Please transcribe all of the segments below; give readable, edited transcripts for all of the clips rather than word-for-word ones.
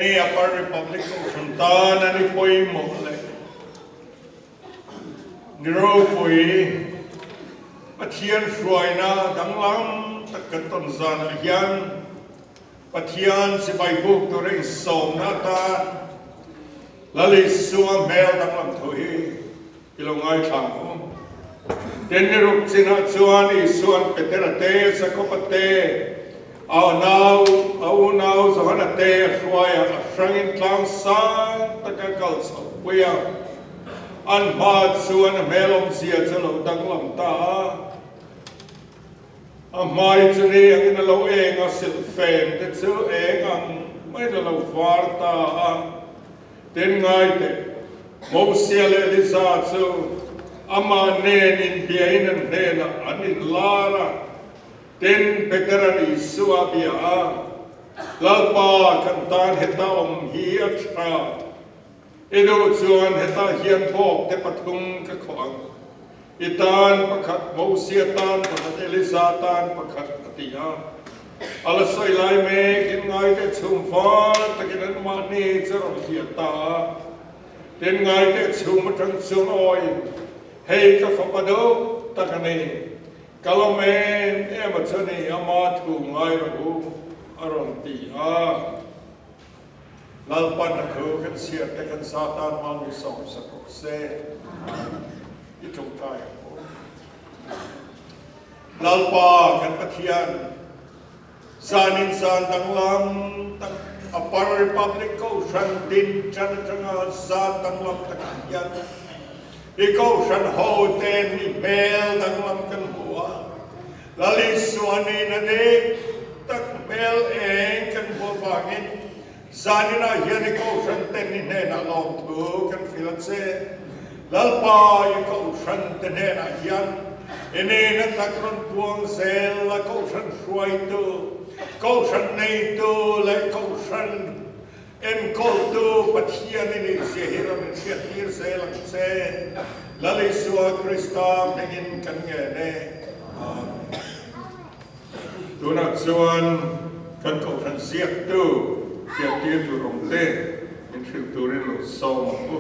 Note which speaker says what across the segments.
Speaker 1: ni Upper Republic Kohhran tan a ni pawimawh leh ni ropui Pathian hruaina danglam tak kan tawn zanah hian Pathian sipai buk tura insawmna atan Lal Isua hmel danglam thu hi i lo ngaithla ang u. Tin, ni ruk chinah chuan Isua'n Petera te, Jakoba te, a nau, a unau Johana te a hruai a, a hrangin tlang sang taka kal chhohpui a. An hma chuan a hmel awmzia chu a lo danglam ta a. A hmai chu ni angin a lo eng a, silhfen te chu eng ang maiin a lo var ta a. Tin ngai teh, Mosia leh Elisa chu amah nen inbiain an hnenah an inlar a. Tin, Petera'n Isua a bia a, Lalpa, kan tan heta awm hi a tha. I duh chuan hetah hian bawk te pathum ka khawh ang. I tan pakhat, Mosia tan pakhat, Elisa tan pakhat, a ti a. A la sawi lai mek in ngaite chhum far takin an mahni chu rawn hliah ta a. Tin, ngaite chhum atang chuan awi, hei ka fapa deuh tak a ni. Ka lawm em em a chu ni, ama thu ngai rawh u, a rawn ti a. Lalpan a thu kan chhiar te kan Satan hmang i sawm sak rawh se. I tawngtai ang u. Lalpa kan Pathian, zanin zan danglam tak Upper Republic Kohhran din tan atanga zan danglam takah hian i Kohhran ho ten i hmel danglam kan hmu a. Lal Isua nen a nek tak hmel eng kan hmuh avangin zaninah hian i Kohhran ten i hnenah lawmthu kan hrilh a che. Lalpa i Kohhran te hnenah hian i nena tak rawn puang zel a Kohhran hruaitu, Kohhran neitu leh Kohhran enkawltu Pathian i nih zia hi rawn inhriattir zel ang che. Lal Isua Krista hmingin kan ngen e. Amen. Tunah chuan kan Kohhran ziaktu hriattir tur awm te min hrilh turin lo sawm ang u.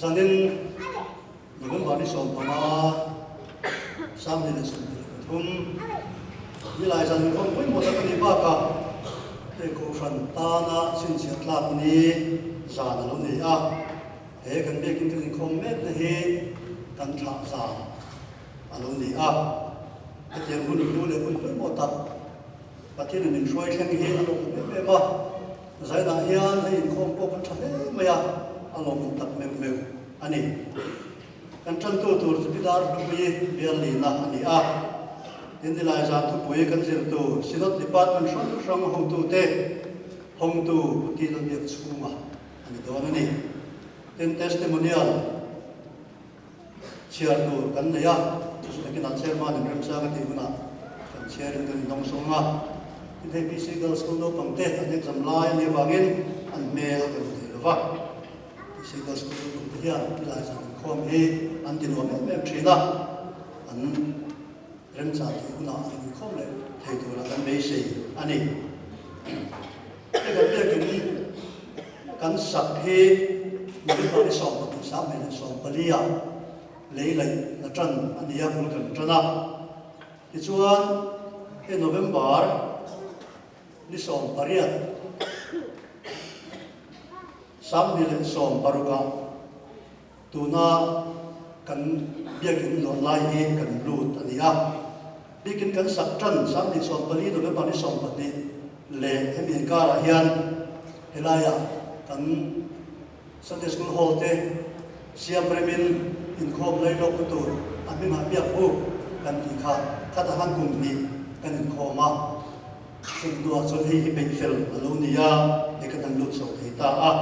Speaker 2: Zanin November ni 15 2023 nilai zan inkhawm pawimawh tak a nih bakah hei Kohhran tana chhinchhiah tlak ni zan a lo ni a, he kan biakin kan inkhawm mekna hi kan thlah zan a lo ni a, hetiang hun hlu leh hun pawimawh tak Pathianin min hruai thleng hi a lawmawm em em a. Zainah hian hei inkhawm pawh kan tha hle mai a, a lawmawm tak meuh meuh a ni. Kan tantu tur chu Bidar Hlupui Biallina a ni a, tin nilai zan thupui kan zir tur Synod Department hrang hrang hotute hawngtu Pu Ti Lalbiak chhunga a ni dawn a ni. Tin Testimonial chhiar tur kan nei a, chu chu nakinah Chairman in remchang a tih hunah kan chhiarin kan indawng sawng a. Tin hei PC Girls School naupang te an exam lai a nih avangin an hmel kan hmu thei lo va. PC Girls School naupang te hian tilai zan inkhawm hi an ti nuam em em thin a, an remchang tih hunah an inkhawm leh thei tura kan beisei a ni. Hei kan biakin kan sak hi November ni 12 2014 ah lei laih na tan a ni a, bul kan tan a. Tichuan hei November ni 18 2016 ah Tuna kan biakin luah lai hi kan lut a ni a, biakin kan sak tan 2014 November ni 12 leh hemi inkarah hian helaiah kan Sunday School Hall te siam remin inkhawm lai lawkna tur a hmingah biak buk kan tih kha khatah khan kum hnih kan inkhawm a, chumi hnuah chuan hei hi beih fel a lo ni a, hei kan han lut chho thei ta a.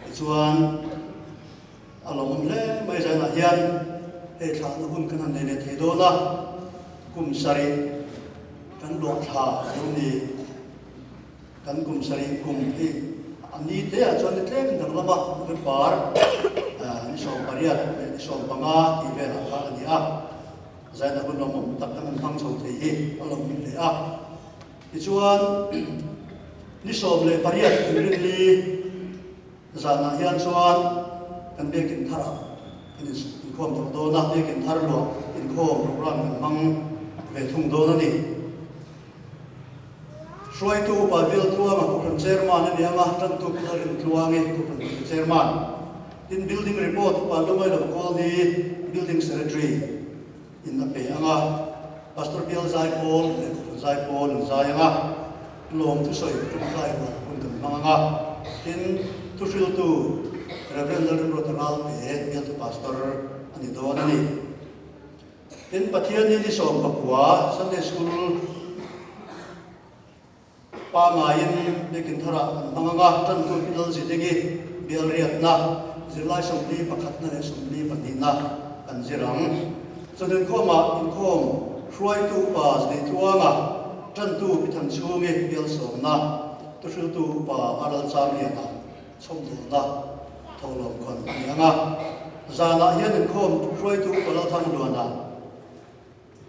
Speaker 2: Tichuan, a lawmawm hle mai zanah hian hei thlahna hun kan han nei leh thei dawn a, kum sarih kan luah thla a lo ni. Kan kum sarih kum hi a ni te ah chuan ni tlem danglam a, November ni 18 leh ni 15 tih velah kha a ni a. Zaina hun lawmawm tak kan han hmang chho thei hi a lawmawm hle a. Tichuan, ni 18 inrinli zanah hian chuan kan biakin tharah kan inkhawm tawh dawn a, biakin thar luah inkhawm program kan hmang ve thung dawn a ni. Hruaitu Upa Vil Tluanga Kohhran Chairman a ni ang a, Tantu Lalrin Tluangi Kohhran Chairman. Tin, Building Report Upa Lungai Lo Kawlni Building Secretary in a pe ang a, Pastor Bial Zaipawl leh Kohhran Zaipawl an zai ang a, lawm thusawi tumkai rual hun kan hmang ang a. Tin, thuhriltu Rev. Lalrimruata Ralte Bialtu Pastor a ni dawn a ni. Tin, Pathian hi ni 19 Sunday School pangaiin biakin tharah kan hmang ang a, tantu pi Lalzi Dingi bial riatna zirlai 41na leh 42na kan zir ang. Chawhnu inkhawmah inkhawm hruaitu upa Zlei Tluanga, tantu pi Thanchhungi bial sawmna, thuhriltu upa Aral Chamliana chhawmdawlna thawhlawm khawn a ni ang a. Zanah hian inkhawm hruaitu Upa Lalthangluana,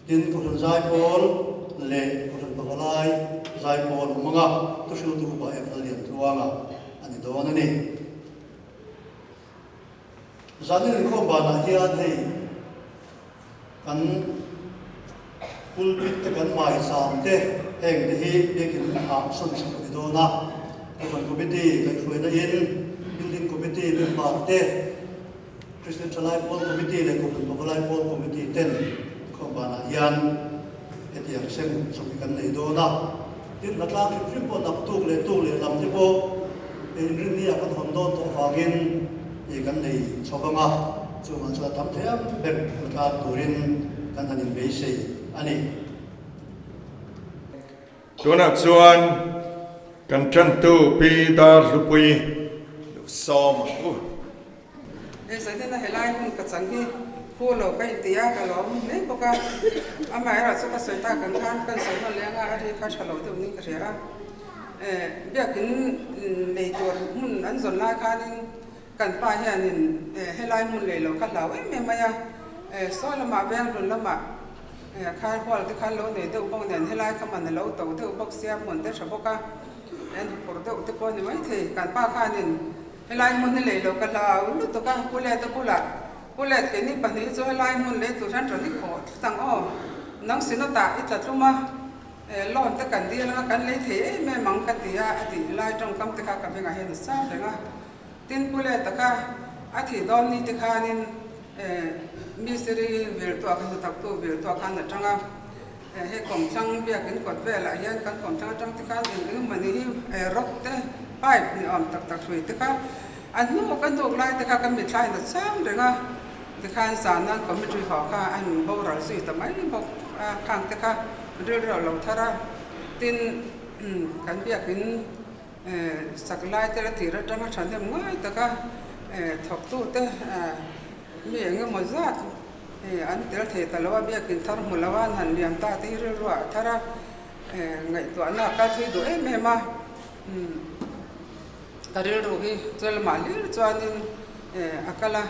Speaker 2: tin Kohhran Zaipawl leh Kohhran Pavalai Zaipawl awm ang a, thuhriltu Upa F. Lalliantluanga a ni dawn a ni. Zanin inkhawm banah hian hei kan pulpit te kan maicham te heng te hi biakin ah sawn chhoh a ni dawn a, Kohhran Committee kaihhruaina in Building Committee member te, Kristian Thalai Pawl Committee leh Kohhran Pavalai Pawl Committee ten inkhawm banah hian hetiang sem chhoh hi kan nei dawn a. Tin, hlatlang hrim hrim pawh naktuk leh tuk leh lam te pawh inrinni ah kan hawn dawn tawh avangin kan nei chho vang a, chungah chuan a tam thei ang ber hlatlang turin kan han inbeisei a ni.
Speaker 1: Tunah chuan kan tantu Pi Darhlupui lo sawm ang u.
Speaker 3: Hei zanin a helai hun ka chang hi phu lo ka inti a, ka lawm hle bawk a. Amaherawh chu ka sawi tak ang khan kan sawi hman leng a, a ri kha tha lo deuh niin ka hria a. Biakin nei tur hmun an zawn lai khanin kan pa hianin helai hmun lei lo kha hlau em em mai a. Saw lamah Venghlun lamah khan hual te khan lo nei deuh bawk nen helai kha man a lo to deuh bawk sia, hmun te tha bawk a, an huphurh deuh te pawh a ni maithei. Kan pa khanin Helai hmun hi lei lo ka hlau lutuk a, Pu Leta bulah, Pu Let keini pahnih chu helai hmun lei tur hian rawn i khawh tlat ang aw, nang Synod-ah i tla tlum a, loan te kan dil anga kan lei thei em em ang ka ti a, a tih helai tawngkam te kha ka bengah hian a sang reng a. Tin, Pu Leta kha a thih dawn ni te khanin mistiri vil tuah kha hnathawktu vil tuah khan a tang a, Hei kawmthlang biakin kawt velah hian kan kawmthlang atang te khan eng eng emawni hi rod te pipe ni awm tak tak hrui te kha a hnuk a hnuk lai te kha kan mitthla in a cham reng a tikhan zan an committee haw kha an boral zui ta mai bawk a khang te kha rilru a lo thar a tin kan biakin sak lai te la tir atanga thahnem ngai taka thawktu te mi eng emaw zat An tel thei ta lo a, biakin thar hmu lo a, an han liam ta tih rilru ah thar a, ngaihtuahna a kal thui duh em em a. Ka rilru hi chuan lamah hlir chuanin a kal a,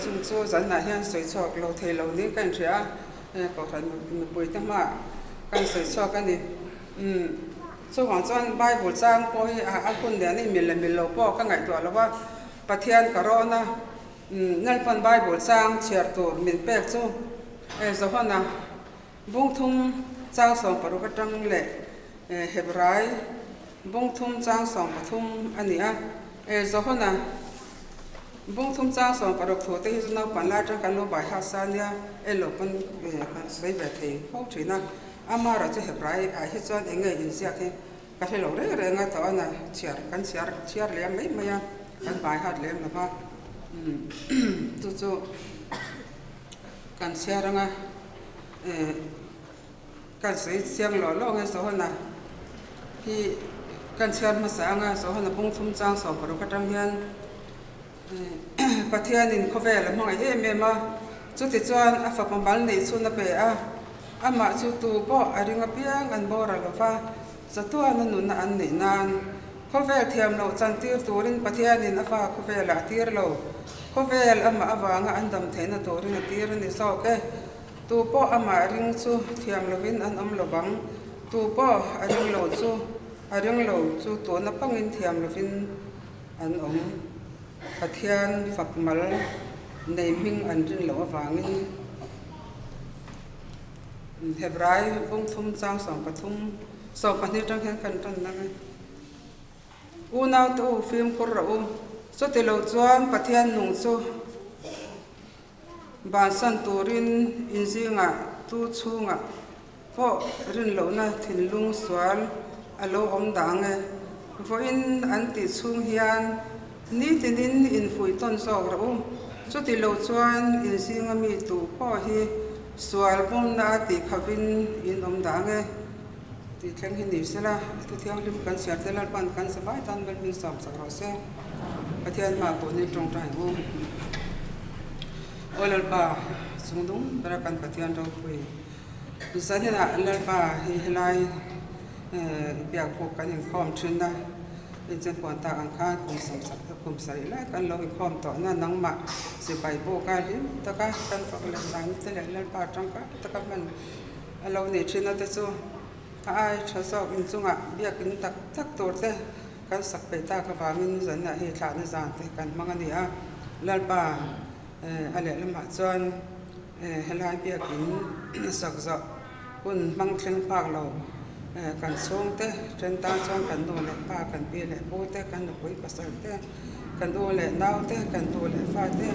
Speaker 3: chung chu zanah hian sawi chhuak lo thei lo niin ka inhria a, Kohhran mipuite hmaah ka insawi chhuak a ni. Chuvang chuan Bible chang pawh hi a hun nen a inmil leh mil lo pawh ka ngaihtuah lo a, Pathian ka rawn a. Lalpan Bible chang chhiar tur min pek chu Johana bungthum chang 16 atang leh Hebrai bungthum chang 13 a ni a. Johana bungthum chang 16 thu te hi chu naupang lai atang kan lo bai hausa nia elo pawn kan sawi ve thei fo thin a. Amaherawh chu Hebrai ah hi chuan eng nge inziak hi ka hre lo reng reng a, Johana chhiar kan chhiar chhiar lem mai mai a. Kan bai hat lem lo va, chu chu kan chhiar anga kan sawi chiang lawh lawh ang e Johana hi kan chhiar hmasa anga Johana bung thum chang 16 atang hian Pathianin khawvel a hmangaih em em a, chuti chuan a fapa mal neih chhun a pe a, amah chu tu pawh a ring apiang an boral lo va, chatuan a nunna an neih nan. Khawvel thiam loh chantir turin Pathianin a fa khawvelah a tir lo. Khawvel amah avanga an dam theihna turin a tir a ni zawk e. Tu pawh amah ring chu thiam lovin an awm lovang, tu pawh a ring lo chu a ring lo chu tuna pangin thiam lovin an awm. Pathian fak mal nei hming an rin loh avangin Hebrai bungthum chang 13 12 atang hian kan tan ang e. Unaute u, fimkhur rawh u. Chuti lo chuan Pathian nung chu bansan turin inzingah tu chhungah pawh rinlohna thinlung sual a lo awm dah ang e. Vawiin an tih chhung hian nitinin infuih tawn zawk rawh u. Chuti lo chuan inzinga mi tu pawh hi sual pumna a tih khavin in awm dah ang e. Tih thleng hi ni sela, thu thianghlim kan chhiar te Lalpan kan zavai tan ber min sawm sak rawh se. Pathian hma pawh ni tawngtai u. Aw Lalpa, chung dung bera kan Pathian ropui. Zaninah Lalpa hi helai biak pawh kan inkhawm thin a, inchen puan tak ang khan kum sawmsak kum sarih lai kan lo inkhawm tawh na nangmah sipai pawh ka hlim taka kan fak leh dan te leh Lalpa tangkai taka hman A lo nih thin a te chu a ai tha zawk inchungah biakin tak tak tur te kan sak peih tak avangin zanah hi thlahna zan te kan hmang a ni a. Lalpa a lehlamah chuan helai biakin sak zawh hun hmang thleng phak lo kan chhungte then tan chuan kan nu leh pa, kan pi leh pu te, kan nupui pasal te, kan u leh nau te, kan tu leh fa te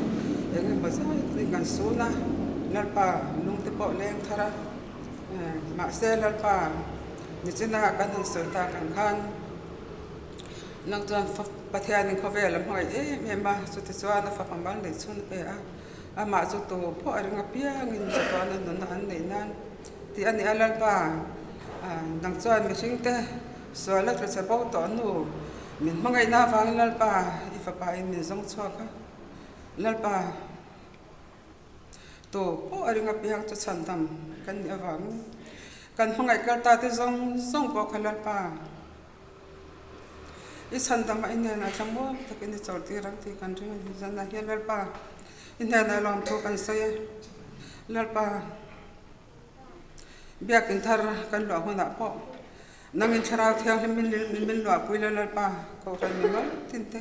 Speaker 3: eng emaw zat in kan sun a, Lalpa lung te pawh leng thar a, mahse Lalpa nichina kan han sawi tak ang khan nang chuan Pathianin khawvel a hmangaih em em a, chutichuan a fapa mal neih chhun a pe a, amah chu tu pawh a ring apiangin chatuana nunna an neih nan tih a ni a, Lalpa nang chuan mihring te Sual a tlu che bo tawh nu, min hmangaihna avangin Lalpa i fapa in min zawng chhuak a, Lalpa tu pawh a ring apiang chu chhandam kan nih avangin kan hmangaih kal ta te zawng zawng pawh kha Lalpa i chhandam a i hnenah thlamuang takin i chawlhtir ang tih kan ring a ni. Zanah hian Lalpa i hnenah lawmthu kan sawi a, Lalpa. Biakin thar kan luah hunah pawh nangin Thlarau Thianghlim min luahpui la Lalpa Kohhran mi mal tin te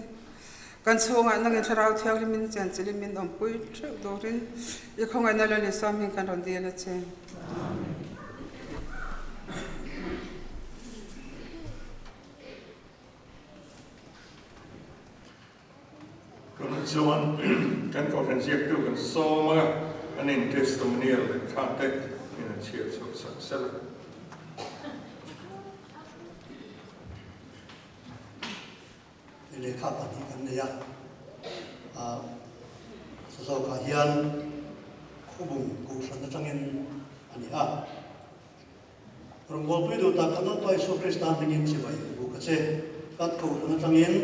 Speaker 3: kan chhungah nangin Thlarau Thianghlim min chenchilhin min awmpui theuh turin i khawngaihna Lal Isua hming kan rawn dil a che.
Speaker 1: Tunah chuan kan Kohhran ziaktu kan sawm a, an in testimonial leh tha te in an chhiar chhuak sak sel a.
Speaker 2: Lehkha pahnih kan nei a, Sazawkah hian Khawbung Kohhran atangin a ni a. Rawngbawlpui duh tak kan Lalpa Isua Krista hmingin chibai buk a che. Kan kohhran atangin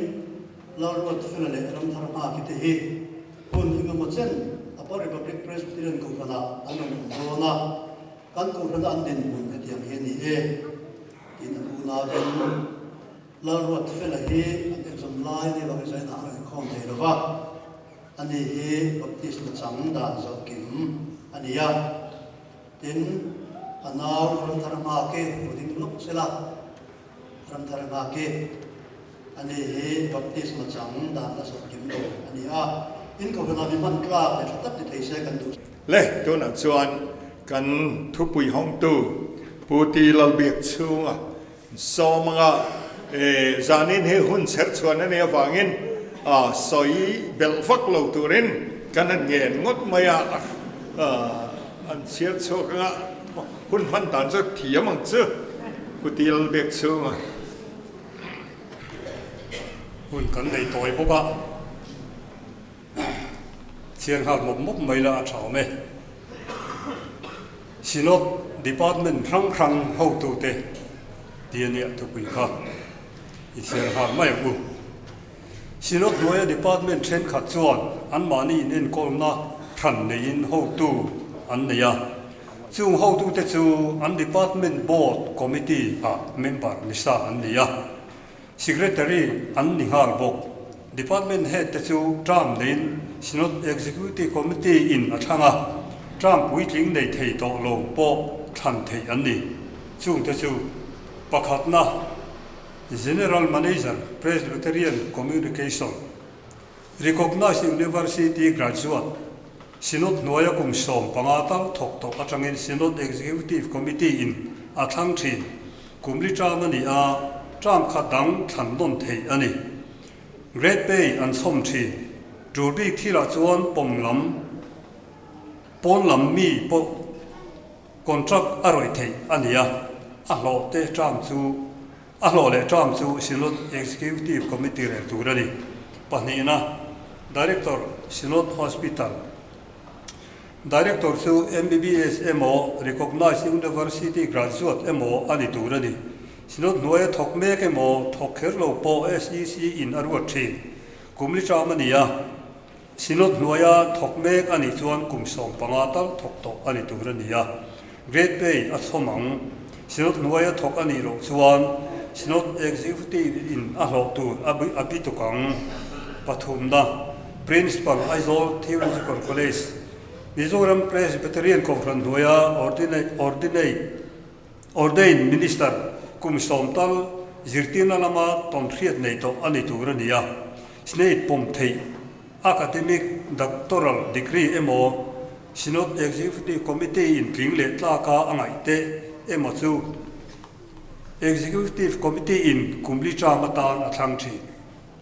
Speaker 2: Lalruat Fela leh Ramthar Nghaki te hi hun engemaw chen Upper Republic Presbyterian kohhranah an rawn awm dawn a, kan kohhrana an dinhmun hetiang hi a ni e tiin an unauin Lalruat Fela hi an exam lai ni vangin zainah a rawn inkhawm thei lo va, ani hi baptisma chang dan zawh kim a ni a. Tin, a nau Ramthar Nghake hmu ding lawk se la, Ramthar Nghake, ani hi baptisma chang dan la zawh kim lo a ni a, in kohhranah mi hman tlak leh tha tak ti thei se kan duh.
Speaker 1: Le, tunah chuan kan thupui hawngtu Pu Ti Lalbiak chhunga sawm anga zanin hi hun chherh chhuan a nih avangin sawi belh vak lo turin kan han ngen ngawt mai a, an chhiar chhuak anga hun hman dan chu thiam ang chu Pu Ti Lalbiak chhunga.
Speaker 4: Hun kan nei tawi bawk a, chhiar nghal mawp mawp mai la a tha awm e. Synod Department hrang hrang hotute ti a nia thupui kha i chhiar nghal mai ang u. Synod hnuaia department thenkhat chuan anmahni inenkawlna hran neiin hotu an nei a. Chung hotute chu an department board committee ah member ni sa an ni a. Secretary an ni nghal bawk. Department head te chu term neiin Synod Executive Committee in a thlang a. Term puitling nei thei tawh lo pawh thlan theih an ni. Chungte chu pakhatna, General Manager, Presbyterian Communication, Recognized University Graduate, Synod hnuaia kum 15 tal thawk tawh atangin Synod Executive Committee in a thlang thin. Kum li term a ni a, term khat dang thlan nawn theih a ni. Grade pay an chhawm thin. Tul bik thilah chuan pawm lam, pawn lam mi pawh contract a rawih theih a ni a, a hlawh te term chu a hlawh leh term chu Synod Executive Committee rel tur a ni. Pahnihna, Director, Synod Hospital. Director chu MBBS emaw, Recognized University Graduate emaw a ni tur a ni. Synod hnuaia thawk mek emaw, thawk kher lo pawh SEC in a ruat thin. Kum li ṭam a ni a, Synod hnuaia thawk mek a nih chuan kum 15 tal thawk tawh a ni tur a ni a, Grade Pay a chhawm ang. Synod hnuaia thawk a nih loh chuan Synod Executive in a hlawh tur a bi tuk ang. Pathumna, Principal, Aizawl Theological College, Mizoram Presbyterian Kohhran hnuaia Ordinate, Ordained Minister, kum 10 tal zirtirna lama tawnhriat nei tawh a ni tur a ni a, Senate pawm theih Academic Doctoral Degree emaw Synod Executive Committee in tling leh tlaka a ngaih teh emaw chu Executive Committee in kum li term atan a thlang thin.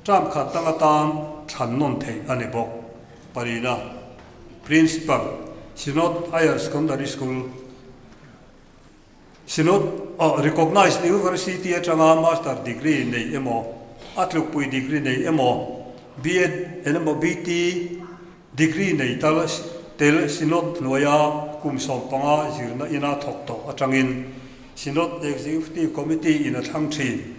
Speaker 4: Term khat dang atan thlan nawn theih a ni bawk. Palina, Principal, Synod Higher Secondary School, Synod ah Recognized University atanga Master Degree nei emaw, a tlukpui degree nei emaw, BEd emaw BT degree nei tal tel Synod hnuaia kum 15 zirna ina thawk tawh atangin Synod Executive Committee in a thlang thin.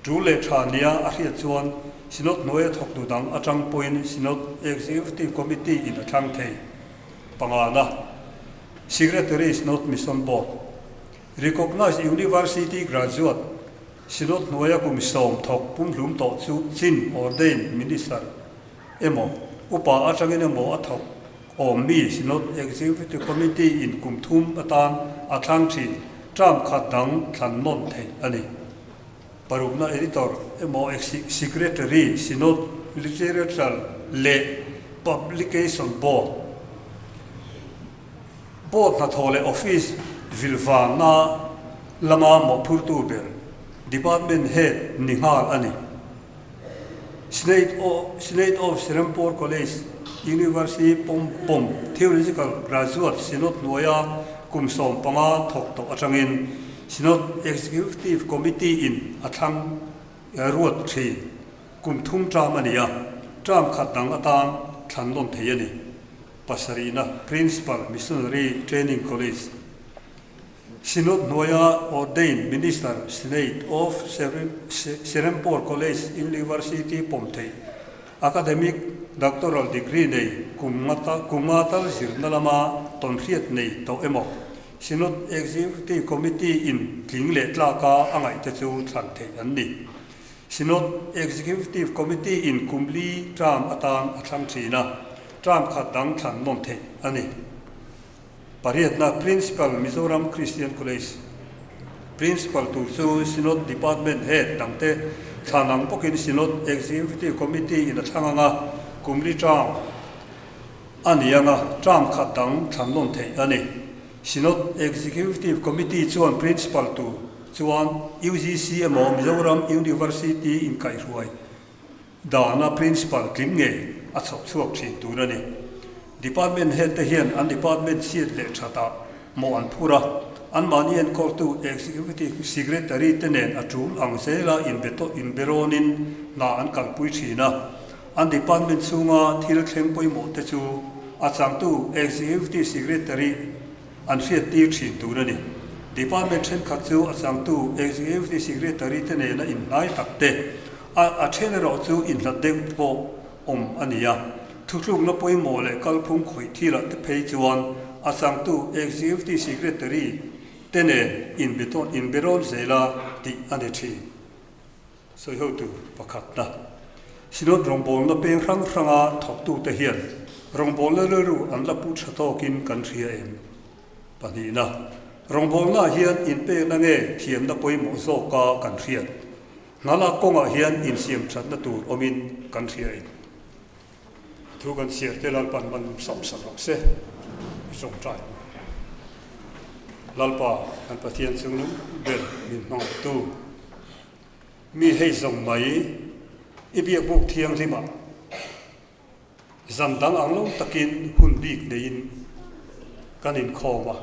Speaker 4: Tul leh tha nia a hriat chuan Synod hnuaia thawktu dang atang pawhin Synod Executive Committee in a thlang thei. Pangana, Secretary Synod Mission Board, Recognized University Graduate, Synod hnuaia kum 10 thawk pumhlum tawh chu chin Ordained Minister emaw, upa atangin emaw a thawk awm mi Synod Executive Committee in kum thum atan a thlang thin, term khat dang thlan nawn theih a ni. Parukna Editor emaw Secretary Synod Literature leh Publication Board, Board hnathawh leh Office vilvana lama mawhphurtu ber Department Head ni nghal a ni. Senate of Serampore College, University pawm pawm Theological Graduate Synod hnuaia kum 15 thawk tawh atangin Synod Executive Committee in a thlang ruat thin. Kum thum term a ni a, term khat dang atan thlan nawn thei a ni. Pasarihna, Principal, Missionary Training College. Synod hnuaia Ordained Minister Senate of Serampore College University pawm theih Academic Doctoral Degree nei kum nga tal zirna lama tawnhriat nei tawh emaw Synod Executive Committee in tling leh tlaka a ngaihte chu thlan theih an ni. Synod Executive Committee in kum li term atan a thlang thin a, term khat dang thlan nawn theih a ni. Pariatna, Principal, Mizoram Christian College Principal tur chu Synod Department Head dangte thlan ang bawkin Synod Executive Committee in a thlang ang a, kum li term a ni ang a, term khat dang thlan nawn theih a ni. Synod Executive Committee chuan Principal tur chuan UGC emaw Mizoram University inkaihhruai Dana Principal tling ngei a chhoh chhuak thin tur a ni. Department Head te hian an department chhiat leh thatah mawh an phur a, anmahni enkawltu Executive Secretary te nen a tul ang zela inberawnin hna an kalpui thin a. An department chhunga thil thleng pawimawh te chu a changtu Executive Secretary an hriattir thin tur a ni. Department thenkhat chu a changtu Executive Secretary te nena inhnai tak te A a then erawh chu inhlat deuh pawh awm a ni a, thutlukna pawimawh leh kalphung khawih thilah te phei chuan a changtu Executive Secretary te nen inbetawn inberawn zela tih a ni thin. Sawihotu pakhatna Synod rawngbawlna peng hrang hranga thawktute hian. Rawngbawlna rilru an la pu tha tawkin kan hria em? Pahnihna, rawngbawlnaah hian inpekna nge thiamna pawimawh zawka kan hriat? Hnalak kawngah hian insiam thatna tur awmin kan hria em? A thu kan chhiar te Lalpan man sam sak rawh se i tawngtai ang. Lalpa kan Pathian chungnung ber min hmangaihtu mi hei zawng mai i biakbuk thianghlimah Zan dang ang lo takin hun bik neiin kan inkhawm a,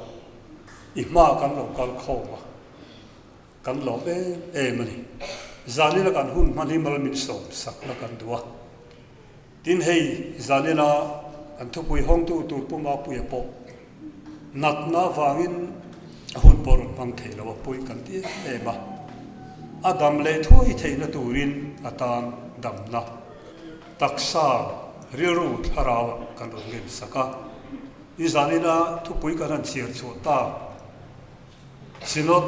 Speaker 4: i hma kan lo kal khawm a, kan lawm em em a ni. Zanina kan hun hman hi mal min sawm sakna kan duh a. Tin hei zanina kan thupui hawngtu tur Pu Mapuia pawh natna avangin a hun pawh rawn hmang thei lo a, pawi kan ti em em a. A dam leh thuai theihna turin a tan damna. Taksa rilru thlarau kan rawn ngen sak a, i zanina thupui kan han chhiar chhuah tak. Synod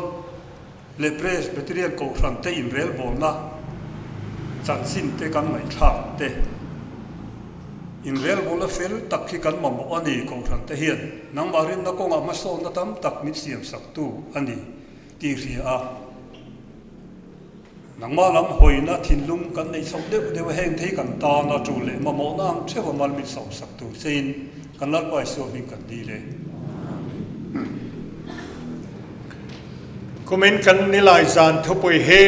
Speaker 4: leh Presbyterian Kohhran te inrelbawlna chanchin te kan ngaihthlak te, inrelbawlna fel tak hi kan mamawh a ni Kohhran te hian nangmah rinna kawngah hmasawnna tam tak min siam saktu a ni tih hria a. Nangmah lam hawina thinlung kan neih chhoh deuh deuh a, heng thei kan tana tul leh mamawhna ang theuh a mal min sawmsak tur chein kan Lalpa Isua hming kan dil e. Amen.
Speaker 1: Kumin kan nilai zan thupui hi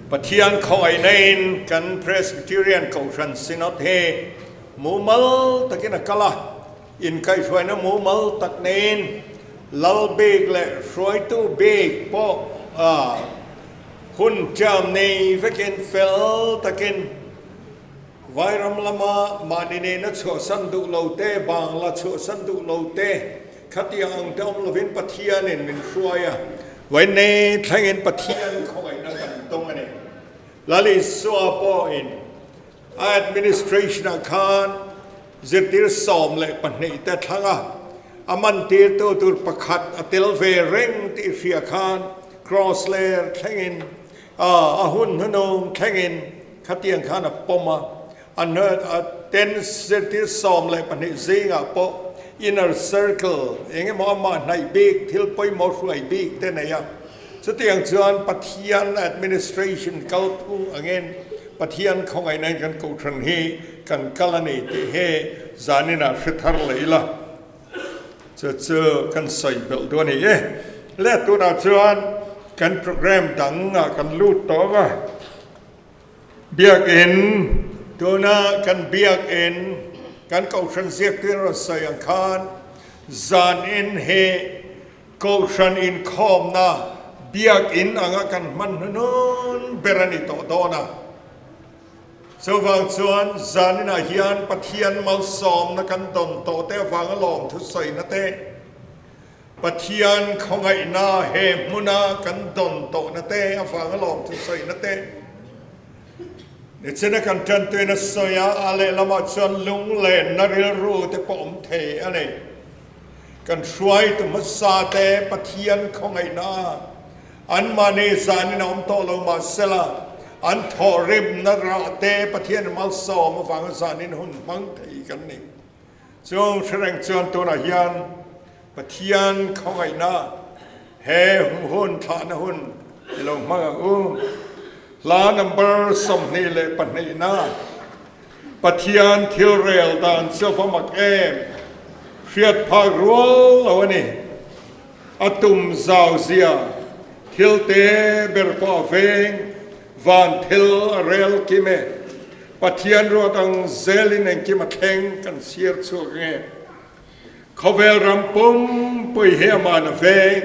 Speaker 1: Pathian khawngaihna in kan Presbyterian Kohhran Synod hi mumal takin a kal a, inkaihhruaina mumal tak neiin Lal bik leh hruaitu bik pawh hun ṭiam nei vekin fel takin Vairam lama mahni nena chhuahsan duh lo te, Bangla chhuahsan duh lo te khatiang ang te awm lovin Pathianin min hruai a, vawiin thlengin Pathian khawngaihna kan dawng a ni. Lal Isua pawhin A administration-ah khan zirtir 12 te thlang a, a mantirtu tur pakhat a tel ve reng tih hria khan cross ler thlengin a hun hnunung thlengin khatiang khan a pawm a. A ten zirtir 12 zingah pawh inner circle eng emaw amah hnaih bik thil pawimawh hruai bik te nei a. Chutiang chuan Pathian administration kalphung angin Pathian khawngaihna in kan kohhran hi kan kal a ni tih hi zaninah hre thar leh ila, chu chu kan sawi belh duh a ni e. Le tunah chuan kan program dangah kan lut tawh ang a, Biakinn, tuna kan Biakinn kan kohhran ziaktuin rawn sawi ang khan zanin hi Kohhran inkhawmna Biakinn anga kan hman hnunun ber a ni tawh dawn a. Chuvang chuan zaninah hian Pathian malsawmna kan dawn tawh te avanga lawmthusawina te, Pathian khawngaihna he hmuna kan dawn tawhna te avanga lawmthusawina te, nichina kan tantuina sawi a, a lehlamah chuan lunglenna rilru te pawh awm thei a ni. Kan hruaitu hmasa te Pathian khawngaihna anmahni zanin a awm tawh lo mahsela an thawhrimna rah te Pathian malsawm avanga zanin hun hmang thei kan ni. Chung hrereng chuan tunah hian Pathian khawngaihna he hun thlahna hun i lo hmang ang u. Hla number 22 na. Pathian thil rel dan chu va mak em? Hriat phak rual lo a ni. A tum zau zia, thil te ber pawh a veng, van thil a rel kim e. Pathian ruat ang zelin engkim a thleng kan chhiar chhuak nge? Khawvel ram pumpui hi aman a veng,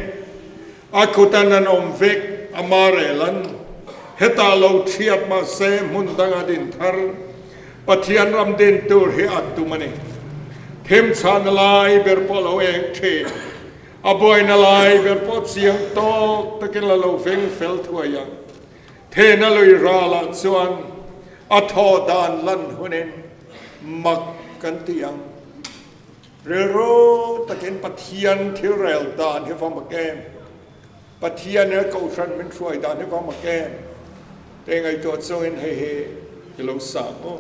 Speaker 1: a kutan an awm vek, ama rel an hetah lo thiat mahse hmun danga din thar Pathian ram din tur hi a tum a ni. Thim chhahna lai ber pawh lo eng thin, a buaina lai ber pawh chiang tawk takin la lo veng fel thuai ang. Thehna lui ralah chuan a thaw dan lan hunin mak kan ti ang. Rilru takin Pathian thil rel dan hi va mak em? Pathian he Kohhran min hruai dan hi va mak em? Te ngaihtuah chungin hei hi i lo sang u.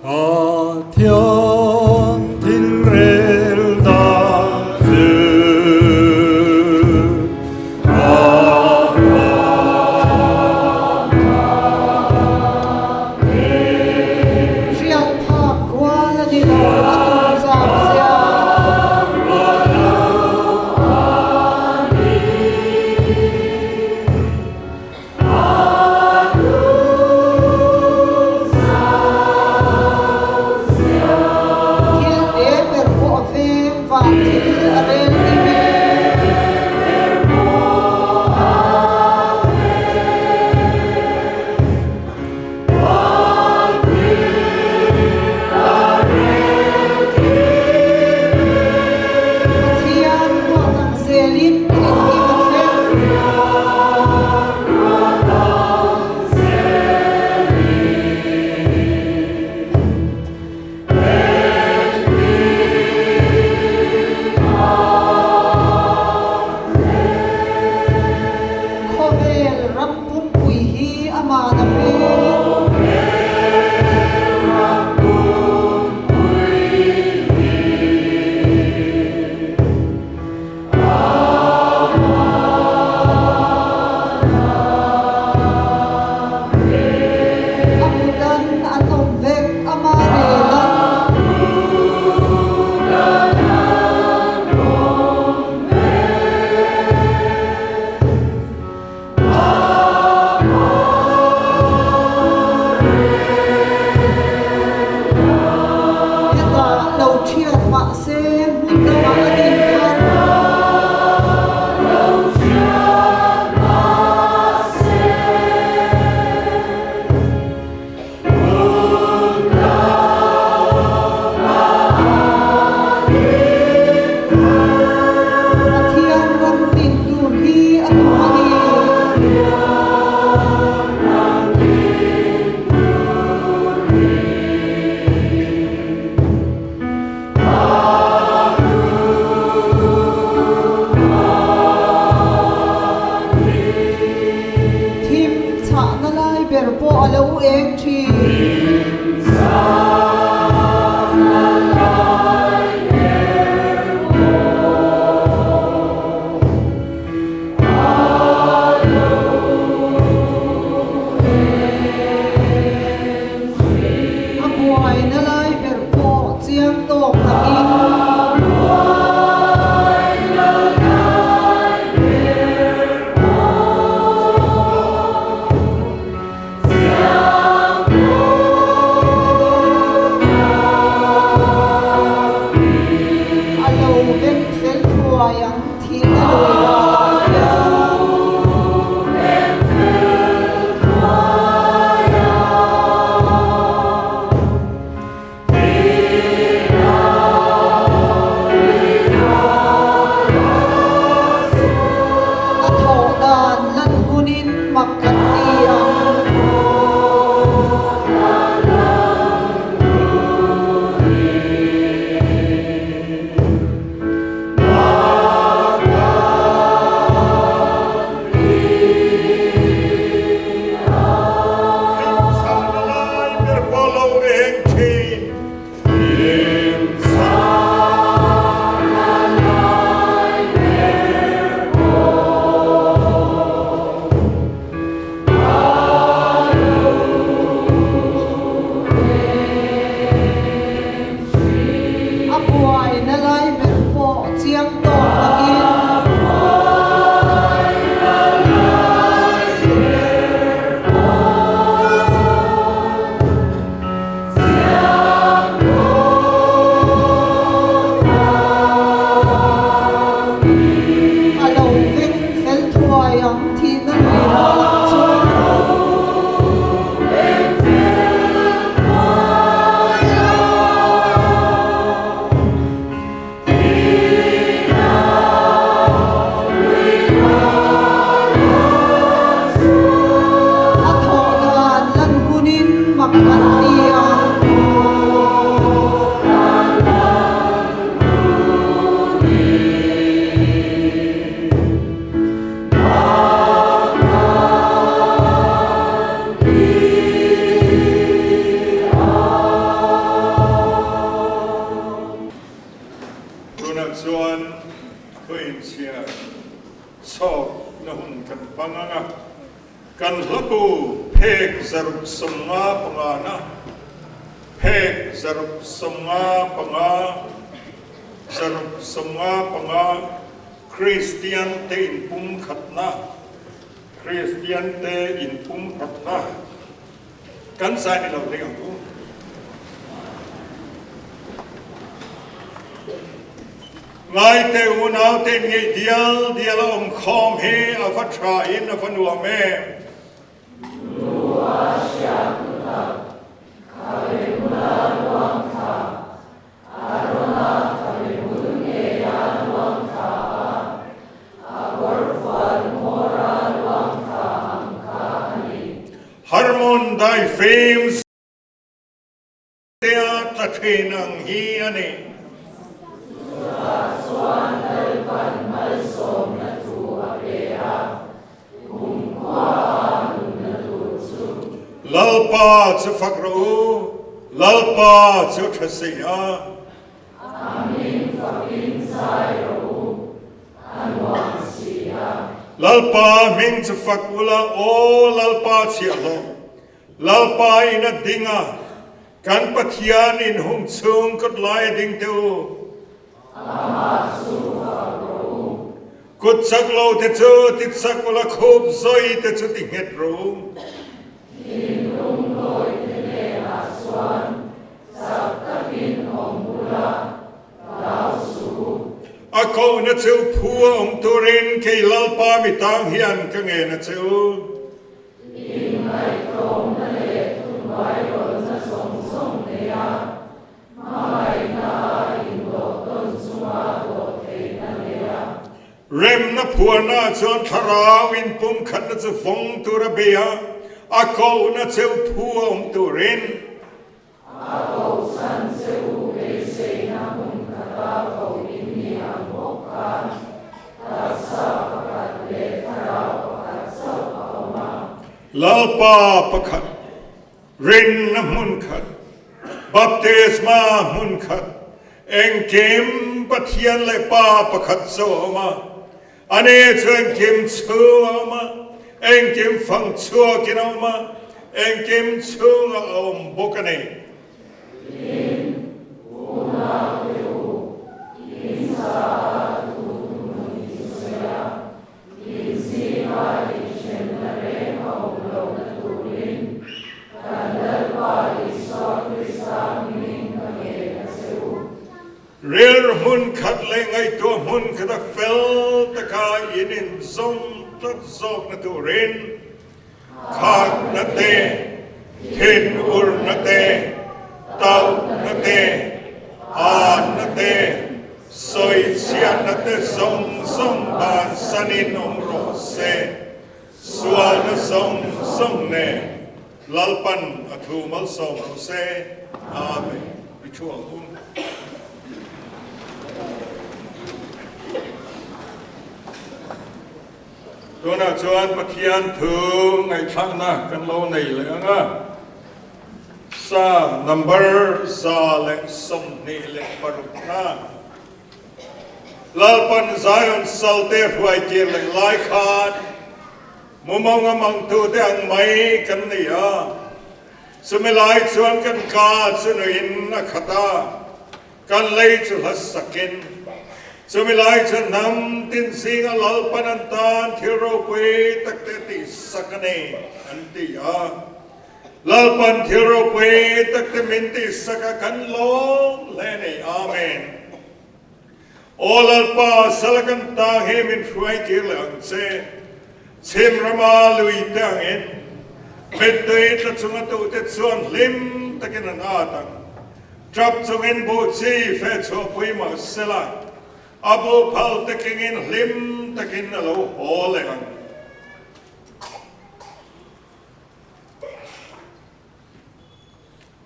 Speaker 4: Pathian thil rel dan chu a
Speaker 5: Hriat phak rual a ni lo a tum zau zia. Thil te ber pawh a veng van thil a rel dim e. Pathian ruat ang zelin engkim a thleng. Khawvel ram pumpui hi aman a veng. A mutan an awm vek ama rel a. Hetah lo thiat mahse hmun dangah a din thar. Pathian ram din tur hi a tum a ni. Thim chhahna lai ber pawh a lo eng thin. A buaina lai ber pawh chiang tawk takin. A lo veng fel thuai ang thihna lui ralah hian. A thawh dan lan hunin mak kan ti ang. A buaina lai ber pawh chiang tawk takin.
Speaker 1: Kan hlabu phek 175 na, phek 155, 155, Kristian te inpumkhatna, Kristian te inpumkhatna. Kan zai ni lo ding ang u. Ngaite unau te ngeih dial dial a awm khawm hi a va tha in a va nuam em.
Speaker 6: Lua hriat thutak, khabe bula ruang thla, Arona khabe bul ngeia ruang thla a, a kawrfual hmawra ruang thla ang kha a ni.
Speaker 1: Harmon daifim tea tla thin ang hi a ni.
Speaker 6: Chutah chuan Lalpan malsawmna thu a pe a, kumkhua a nunna tur chu.
Speaker 1: Lalpa chu fak rawh u, Lalpa chu tha si a.
Speaker 6: A hming fakin zai rawh u, a nuam si a.
Speaker 1: Lalpa hming chu fak ula, aw Lalpa chhiahhlawh, Lalpa in a ding a, kan Pathian in hung chhung kawt lai a ding teh u.
Speaker 6: Amah chu fak rawh u.
Speaker 1: Kut chak lo te chu ti chak ula, khup zawi te chu ti nghet rawh u.
Speaker 6: Thinlung lawi te hnenah chuan chak takin awm ula, hlau suh u.
Speaker 1: A kohna chu phu a awm turin kei Lalpa mi tang hian ka ngen a che u.
Speaker 6: Inngaihtlawmna leh thuhnuairawlhna zawng zawng neia hmangaihna a indawh tawn chunga dawh theihna neia.
Speaker 1: Remna phuarna chuan thlarau inpumkhatna chu vawng tur a bei a, a kohna cheu phu a awm turin.
Speaker 6: A kohchhan che u beiseina hmun khata ko in ni ang bawk khan taksa pakhat leh thlarau pakhat chauh a awm a.
Speaker 1: Lalpa pakhat, rinna hmun khat, baptisma hmun khat, engkim Pathian leh Pa pakhat chauh a awm a, Ani chu engkim chhung a awm a, engkim fang chhuakin a awm a, engkim chhunga a awm bawk a ni.
Speaker 6: Tin, unaute u, in zaah thu hmun i sawi a, in zinga inhremna reng a awm lohna turin kan Lalpa Isua Krista hmingin ka ngen a che u.
Speaker 1: Rilru hmun khat leh ngaihtuah hmun khata fel taka in inzawm tlat zawkna turin khakna te, thinurna te, tauhna te, anna te, sawichhiatna te zawng zawng bansanin awm rawh se. Sualna zawng zawng nen Lalpan a thu malsawm rawh se. Amen. I thu ang u. Tunah chuan Pathian thu ngaihthlakna kan lo nei leh ang a. Psalm number 126 na. Lalpan Zion salte hruai tir leh lai khan mumang a mangtute ang mai kan ni a. Chumi lai chuan kan ka chu nuin a khat a, kan lei chu hla sakin. Chumi lai chuan hnam tin zinga Lalpan an tan thil ropui takte tihsak a ni, an ti a. Lalpan thil ropui tak te min tihsak a kan lawm hle nei. Amen. Aw Lalpa, sala kan tang hi min hruai tir leh ang che. Chhim rama lui te angin mittui tla chunga tuhte chuan hlim takin an at ang. Tap chungin buh chi feh chhuahpui mah sela, a buh phal te kengin hlim takin a lo haw leh ang.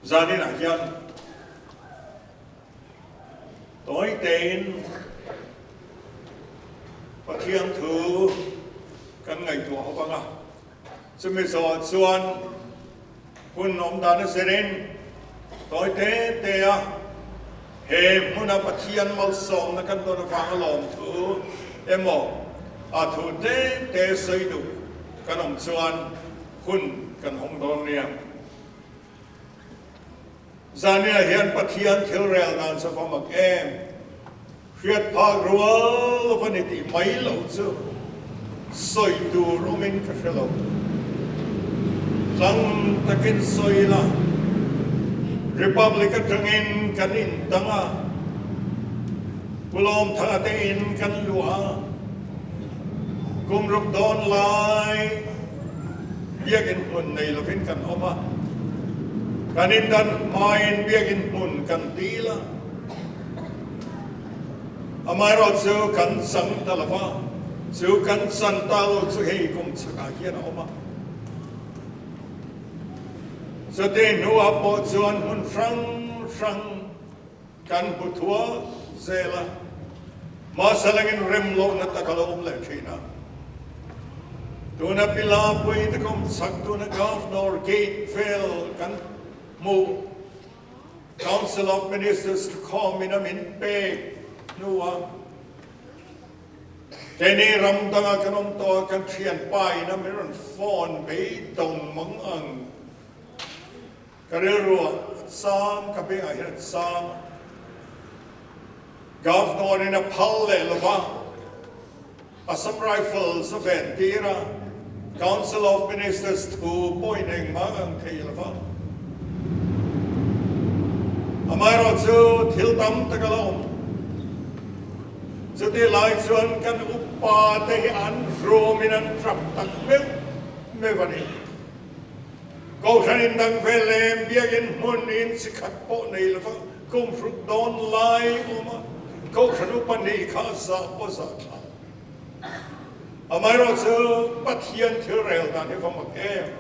Speaker 1: Zaninah hian tawi tein Pathian thu kan ngaihtuah ho vang a, chumi zawh chuan hun awm dan a zirin tawi te te a he hmuna Pathian malsawmna kan dawn avanga lawmthu emaw a thu tlem te sawi duh kan awm chuan. Hun kan hawng dawn nia. Zania hian Pathian thil rel dan chu va mak em? Hriat phak rual va ni tih mai lo chu sawi tur awmin ka hre lo. Tlang takin sawi ila, Republic atangin kan indang a, Pu Lawmthanga te in kan luah a, kum ruk dawn lai biakinn hmun nei lovin kan awm a, kan indan hmain biakinn hmun kan dil a. Amaherawh chu kan chang ta lo va, chu kan chan ta lo chu hei kum chhakah hian a awm a. Chutih hnuah pawh chuan hmun hrang hrang kan hmu thuak zel a, mahse langin rem lohna tak a lo awm leh thin a. Tuna Pilapui te kawm chhak tuna Governor Gate vel kan hmuh. Council of Ministers thukhawmin a min pek hnua keini ram danga kan awm tawh a, kan thianpa in a min rawn phone beidawng mang ang. Ka rilru ah a cham, ka bengah hian a cham a. Governor in a phal leh lo va, Assam Rifles a ven tir a, Council of Ministers thu pawhin engmah ang thei lo va. Amaherawh chu thil tam tak a la awm. Chutih lai chuan kan upa te hi an rumin an tap tak meuh meuh a ni. Kohhran indang ve lem biakinn hmun in chi khat pawh nei lo va, kum hruk dawn lai awm a, Kohhran upa nih kha a zah pawh zah thla. Amaherawh chu Pathian thil rel dan hi va mak em?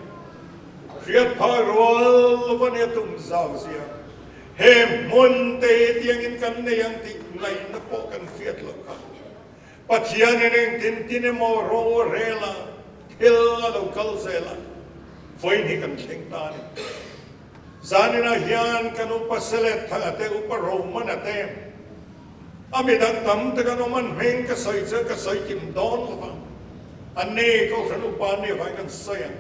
Speaker 1: Hriat phah rual lo va nia tum zau zia. He hmun te hi tiangin kan nei ang tih ngaihna pawh kan hriat loh kha. Pathianin engtin tin emaw ro a rel a, thil a lo kal zel a, vawiin hi kan thleng ta a ni. Zaninah hian kan upa Selet Thanga te, upa Romana te, a midang tam tak an awm, an hming ka sawi chuan ka sawi kim dawn lo va, anni Kohhran upa an nih avangin kan sawi ang.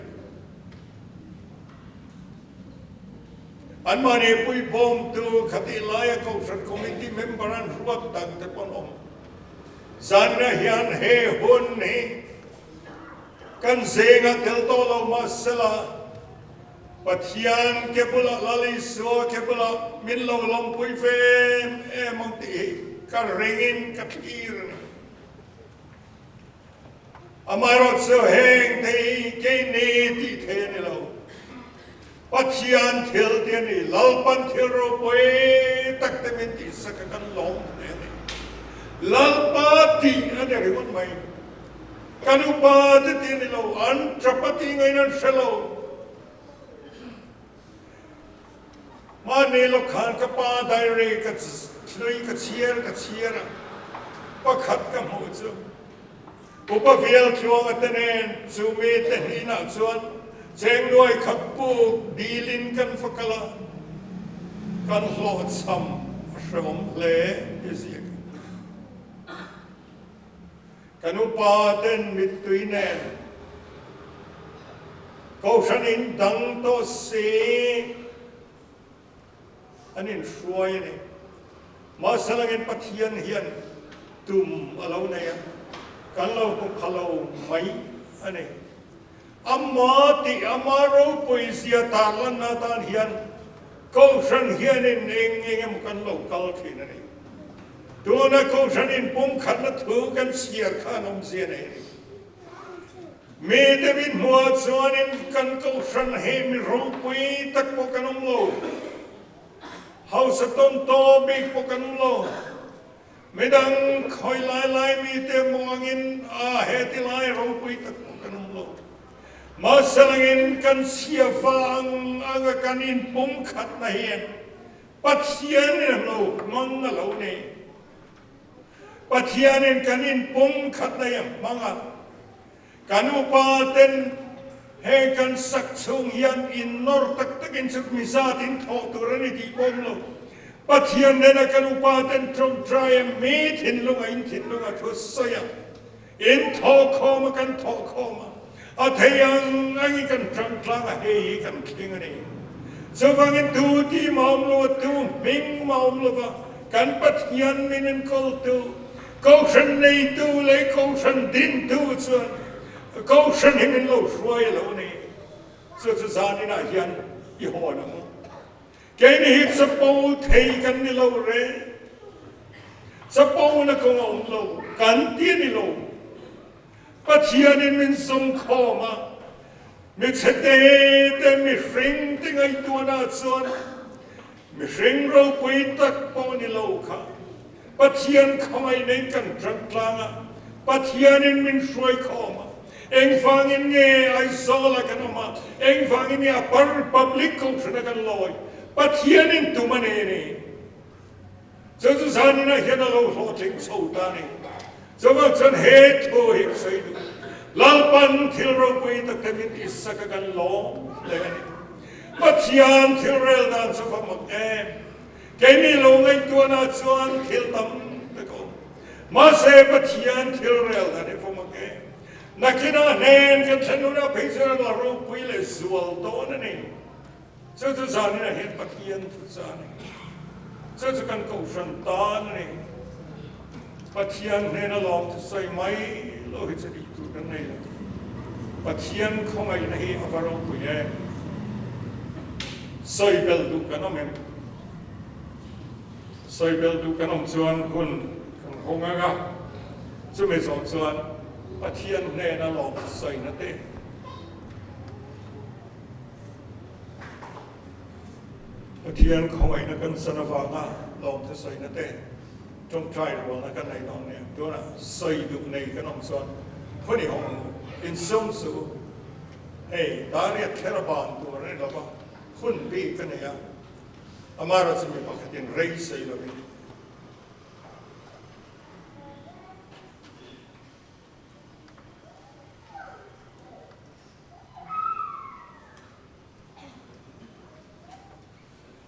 Speaker 1: Anmahni puibawmtu khatih laia Kohhran Committee member an ruat dang te pawh an awm. Zanriah hian he hun hi kan zengah tel tawh lo mahsela Pathian ke bulah Lal Isua ke bulah min lo lawmpui ve em em ang tih hi ka ringin ka thlir a ni. Amaherawhchu heng te hi keini tih thei a ni lo. Pathian thil ti a ni, Lalpan thil ropui tak te min tihsak a kan lawm hle a ni. Lalpa tih a ni ringawt mai. Kan upa te ti a ni lo, an tap a tih ngaiin an hre lo. Mahni lawk khan ka pa diary ka hlui ka chhiar ka chhiar a, pakhat ka hmuh chu. Upa vial tluanga te nen chu mi te hnihna chuan cheng nuai khat puk dilin kan va kal a, kan hlawhchham a hrehawm hle ti ziak in. Kan upa ten mittui nen Kohhran in dang tawh si. An inhruai a ni. Mahse langin Pathian hian tum a lo nei a, kan lo hmu pha lo mai a ni. Ama tih ama ropui zia tarlanna atan hian Kohhran hianin eng eng emaw kan lo kal thin a ni. Tuna Kohhran inpumkhatna thu kan chhiar khan awmzia nei a ni. Mite min hmuah chuanin kan kohhran hi mi ropui tak pawh kan awm lo, hausa tawn taw bik pawh kan awm lo. Midang khawi lai lai mite muangin a he ti lai ropui tak pawh kan awm lo. Mahse langin kan chhia vang anga kan inpumkhatna hian Pathianin a lo hmang a lo nei. Pathianin kan inpum khat nei a hmang a, kan upa ten he kan sak chhung hian innawr tak takin chuk mi zat in thawh tur a ni tih pawh awm lo. Pathian nena kan upa ten tawngtai a mi thinlunga in thinlunga thu sawi a, in thawhkhawm a kan thawhkhawm a. A thei ang angin kan ṭang tlang a, hei hi kan thleng a ni. Chuvangin tu ti mah awm lo a, tu hming mah awm lo va, kan Pathian min enkawltu, Kohhran neitu leh Kohhran dintu chuan Kohhran hi min lo hruai a lo ni. Chu chu zaninah hian i hawn ang u. Keini hi chapo thei kan ni lo reng. Chapona kawng a awm lo, kan ti a ni lo. Pathianin min zawmkhawm a, mi chhe te te mihring te ngaihtuahna chuan mihring ropui tak pawh ni lo kha Pathian khawngaih nei kan ṭang tlang a, Pathianin min hruaikhawm a, engvangin nge Aizawla kan awm a, engvangin nge Upper Republic Kohhrana kan lawi, Pathianin tum a nei a ni. Chu chu zaninah hian a lo hlawhtling chho ta a ni. Chuvang chuan he thu hi ka sawi duh. Lalpan thil ropui tak te min tihsak a kan lawm hle a ni. Pathian thil rel dan chu va mak em. Keini lo ngaihtuahna chuan thil tam tak a awm. Mahse Pathian thil rel dan hi va mak em. Nakinah hnen kan thlen hunah phei chuan a la ropui leh zual dawn a ni. Chu chu zaninah hian Pathian thu chu a ni. Chu chu kan kohhran tan a ni. Pathian hnena lawm thu sawi mai lo hi chu tih tur kan nei lo. Pathian khawngaihna hi a va ropui em? Sawi belh duh kan awm em? Sawi belh duh kan awm chuan hun kan hawng ang a, chumi zawh chuan Pathian hnena lawm thu sawina te, Pathian khawngaihna kan san avanga lawmthu sawina te, tawngtai rualna kan nei dawn nia. Tunah sawi duh nei kan awm chuan hun i hawng ang u, insum suh u. Hei, Dariat kher a ban tur a ni lo va, hun bik a nei a, amaherawhchu mi pakhatin rei sawi lovin,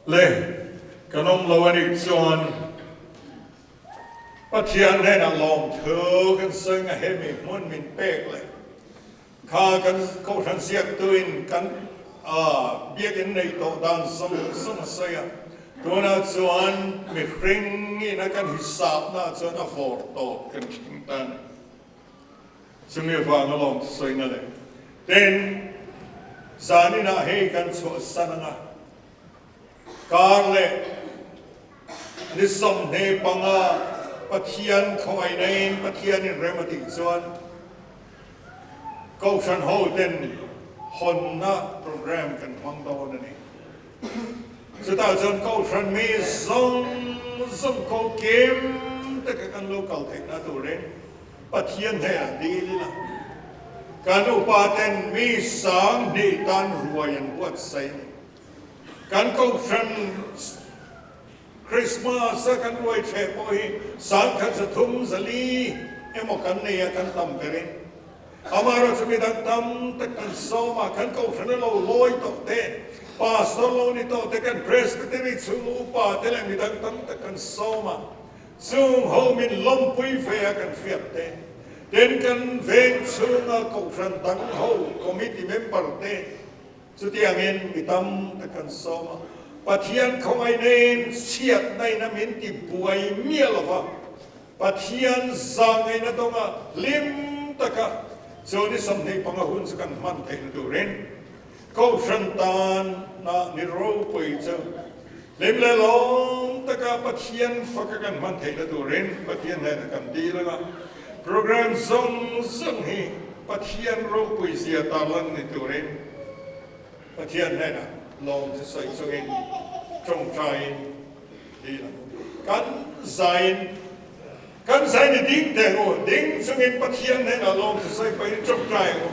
Speaker 1: Le, kan awm lo a nih chuan Pathian hnenah lawmthu kan sawi nga hemi hmun min pek leh kha kan kohhran ziaktuin kan biakinn neih tawh dan zawng zawng a sawi a, tunah chuan mihring ina kan hisapna chuan a vawr tawp kan thleng ta a ni. Chumi avanga lawm sawina leh tin, zaninah hei kan chhuahsan anga kar leh ni 25 Pathian khawngaihnain Pathianin rem a tih chuan Kohhran hoten hawnna program kan hmang dawn a ni. Chutah chuan Kohhran mi zawng zawng ko kim taka kan lo kal theihna turin Pathian hnenah dil ila, kan upa ten mi 2000 tan ruai an buatsaih a ni. Kan Kohhran Christmas a kan ruai thleh pawh hi 1304 emaw kan nei a, kan tam berin. Amaherawh chu midang tam tak kan sawm a, kan Kohhran a lo lawi tawh te, Pastor lo ni tawh te, kan Presbytery chhung upa te leh midang tam tak kan sawm a. Chung ho min lawmpui ve a kan hriat te, tin kan veng chhunga kohhran dang ho committee member te chutiangin mi tam tak kan sawm a, Pathian khawngaihnain chhiatnain a min ti buai miah lova, Pathian zahngaihna dawnga hlim taka chu ni 25 hun chu kan hman theihna turin Kohhran tana ni ropui chu hlim leh lawm taka Pathian faka kan hman theihna turin Pathian hnenah kan dil anga, program zawng zawng hi Pathian ropui zia tarlan ni turin Pathian hnenah lawm chu sawi chungin tawngtaiin dil ang. Kan zain Kan zai ni ding teh u, ding chungin Pathian hnenah lawm chu sawi pahin tawngtai ang u.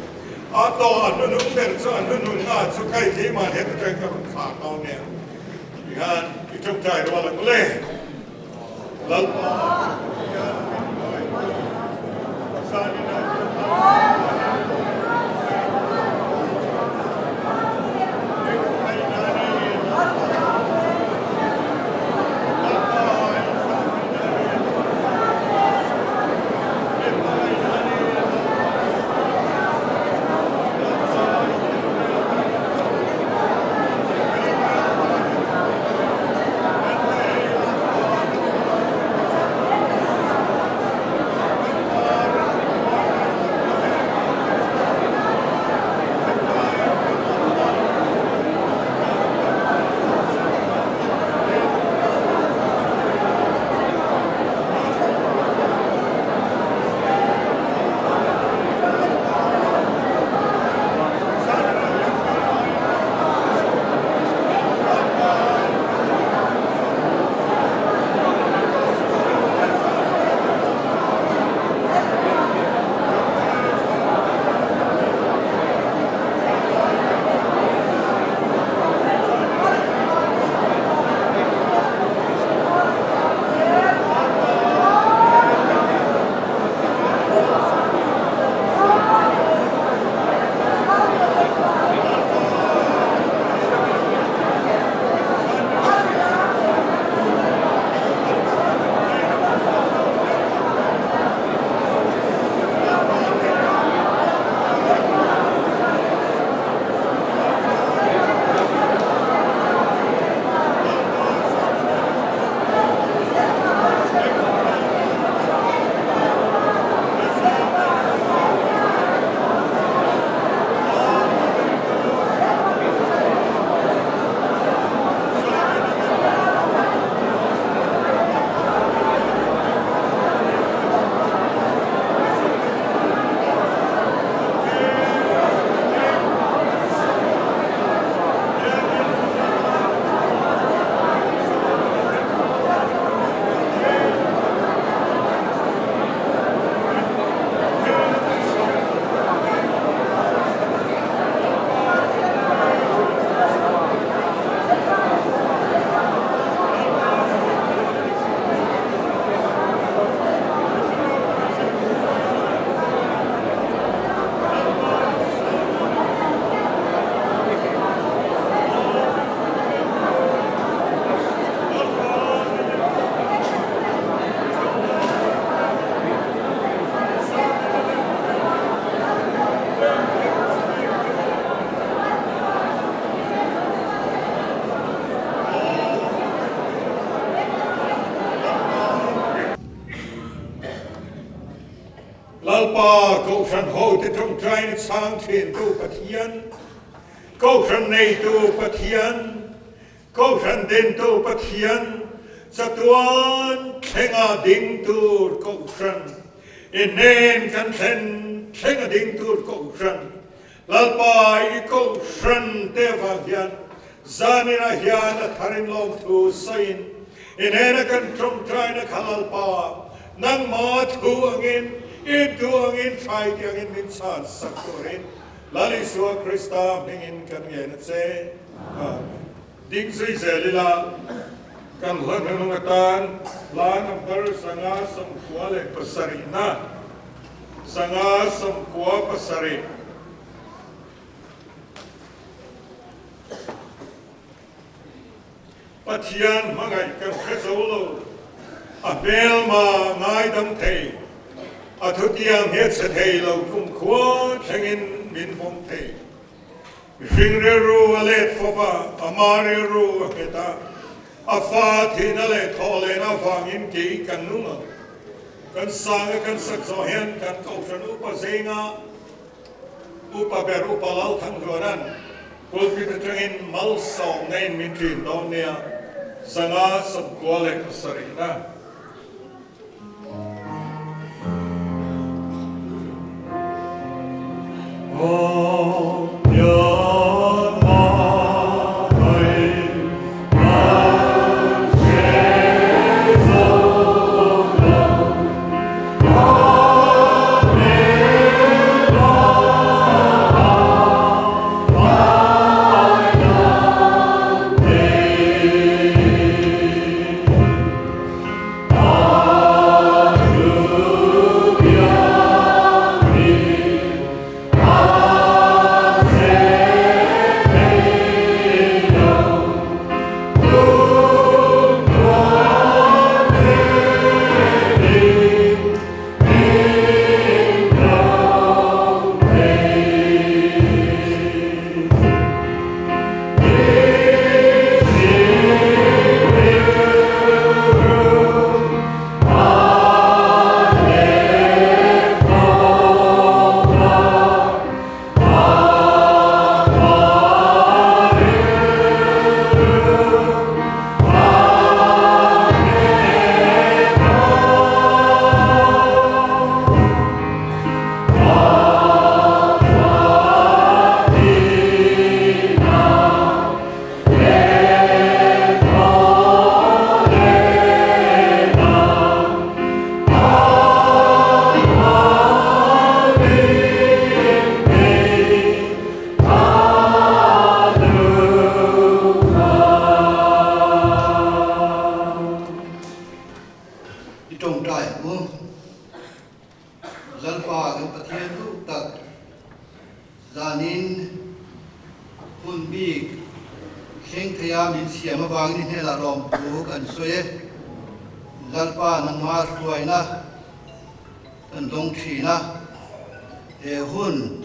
Speaker 1: A tawh a hnunung ber chu a hnununna chu kai keimah heta tang ka rawn thlah dawn nia. Tikhan i tawngtai rual ang u le. Lalpa Pathian min hruaitu Pathianin a Lalpa, Kohhran hote tawngtaina chhang thintu Pathian, Kohhran neitu Pathian, Kohhran dintu Pathian, chatuan thlenga ding tur Kohhran, i hnen kan thlen thlenga ding tur Kohhran, Lalpa i Kohhran te avang hian zaninah hian a tharin lawmthu sawiin i hnena kan tawngtaina kha Lalpa nangma thu angin i duh angin thlai tih angin min chhan sak turin Lal Isua Krista hmingin kan ngen a che. Amen. Ding zui zel ila kan hla hnunung atan hla number 597 na 597. Pathian hmangaih kan hre zo lo, a hmelma ngaidam thei, a thutiang hi a chhe thei lo kumkhua thlengin min vawng thei. Mihring rilru a let fo va, ama rilru a nghet a, a fa thihna leh thawh lehna avangin kei kan nung ang. Kan sanga kan sak zawh hian kan Kohhran Upa zinga Upa ber Upa Lalthangluana'n pulpit atangin malsawmna in min ṭin dawn nia, 597 na.
Speaker 2: I tawngtai ang u. Lalpa kan Pathian duh tak zanin hun bik thleng theia min siam avangin i hnenah lawmthu kan sawi e. Lalpa nangma hruaina kan dawng thin a, he hun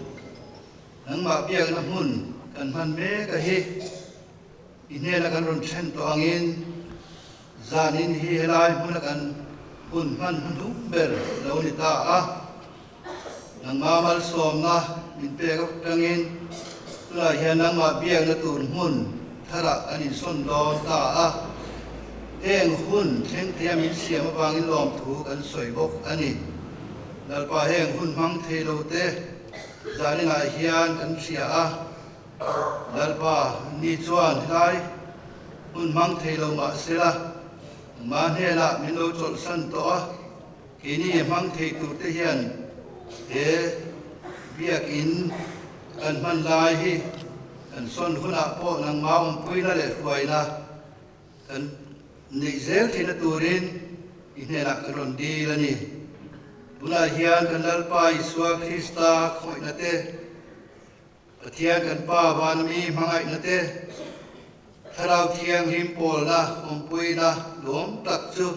Speaker 2: nangmah biakna hmun kan hman mek a hi. I hnena kan rawn then tawh angin zanin hi helai hmuna kan hun hman hnuhnung ber lo ni ta a. Nangmah malsawmna min pek atangin tunah hian nangmah biakna tur hmun tharah kan insawn dawn ta a. Heng hun thleng theia min siam avangin lawmthu kan sawi bawk a ni. Lalpa heng hun hmang thei lo te zaninah hian kan hria a. Lalpa ni chuan helai hmun hmang thei lo mah sela, nangmah hnenah min lo chawlhsan tawh a, keini hmang thei turte hian he biakin kan hman lai hi kan sawn hunah pawh nangmah awmpuina leh hruaina kan neih zel theihna turin i hnenah kan rawn dil a ni. Tunah hian kan Lalpa Isua Krista khawihna te, Pathian kan Pa van mi hmangaihna te, Thlarau Thianghlim pawlna, awmpuina lawm tak chu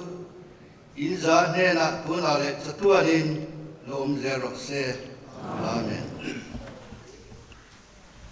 Speaker 2: in za hnenah tunah leh chatuanin lo awm zel rawh se. Amen.